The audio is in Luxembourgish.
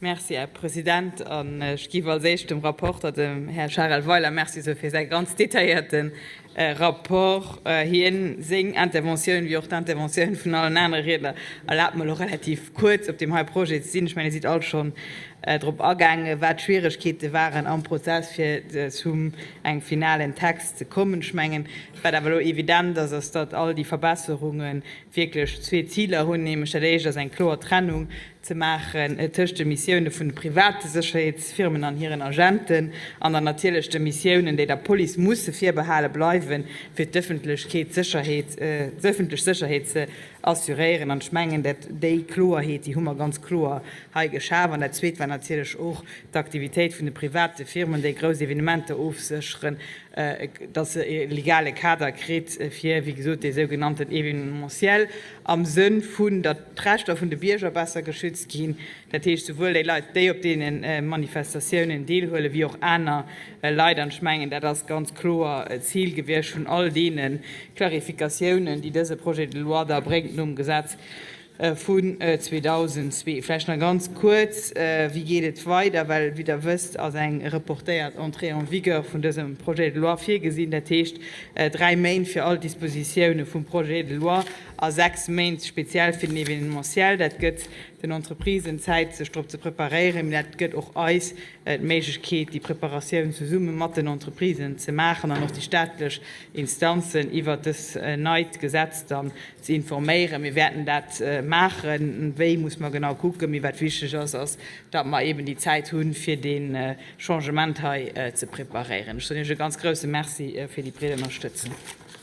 Merci, Här President. An ech géif als Éischt dem Rapporter, dem Här Charel Weiler, Merci soe fir säi ganz detailléierte Rapport. Hien, seng Interventioun, wéi och d'Interventioun vun allen anere Riedner, erlaabt mer elo relativ kuerz op deem hei Projet ze sinn. Ech mengen, Dir sidd all schonn drop agaangen, wat d'Schwieregkeete waren am Prozess, fir zum engem finalen Text ze kommen. Ech mengen, wat awer elo evident ass, ass, datt all déi Verbesserunge wierklech zwee Ziler hunn, nämlech dat éischt ass eng kloer Trennung ze maachen tëscht de Missioune vun de private Sécherheetsfirmen an hiren Agenten an dann natierlech de Missiounen, déi der Police musse virbehale bleiwen, fir d'Ëffentlechkeet, d'Sécherheet, d'ëffentlech Sécherheet ze assuréieren. An ech mengen, dat déi Kloerheet, déi hu mer ganz kloer hei geschaf. An dat Zweet war natierlech och d'Aktivitéit vun de private Firmen, déi grouss Evenementer ofsécheren, dass se e legale Kader kritt fir, wéi gesot, dee sougenannten Événementiel, am Sënn vun, datt d'Rechter vun de Bierger besser geschützt ginn, dat heescht souwuel déi Leit, déi op deene Manifestatiounen deelhuelen, wéi och aner Leit. An ech mengen, dat ass ganz kloer d'Zil gewiescht vun all deene Klarifikatiounen, déi dëse Projet de loi da bréngt nom Gesetz vun 2002. Vläicht nach ganz kuerz, Wéi geet et weider? Well, wéi Der wësst, ass eng reportéiert Entrée en vigueur vun dësem Projet de loi virgesinn, dat heescht dräi Méint fir all d'Dispositioune vum Projet de loi a sechs Méint speziell fir den Événementiel. Dat gëtt den Entreprisen Zäit, sech drop ze preparéieren, mee dat gëtt och eis d'Méiglechkeet, déi Preparatioun zesumme mat den Entreprisen ze maachen an och déi staatlech Instanzen iwwert dës neit Gesetz dann ze informéieren. Mir wäerten dat maachen. Wéi, muss mer genau kucken. Mee wat wichteg ass, ass, datt mer eeben déi Zäit hunn, fir dee Changement hei ze preparéieren. Ech soen Iech e ganz grouse Merci fir déi breet Ënnerstëtzung.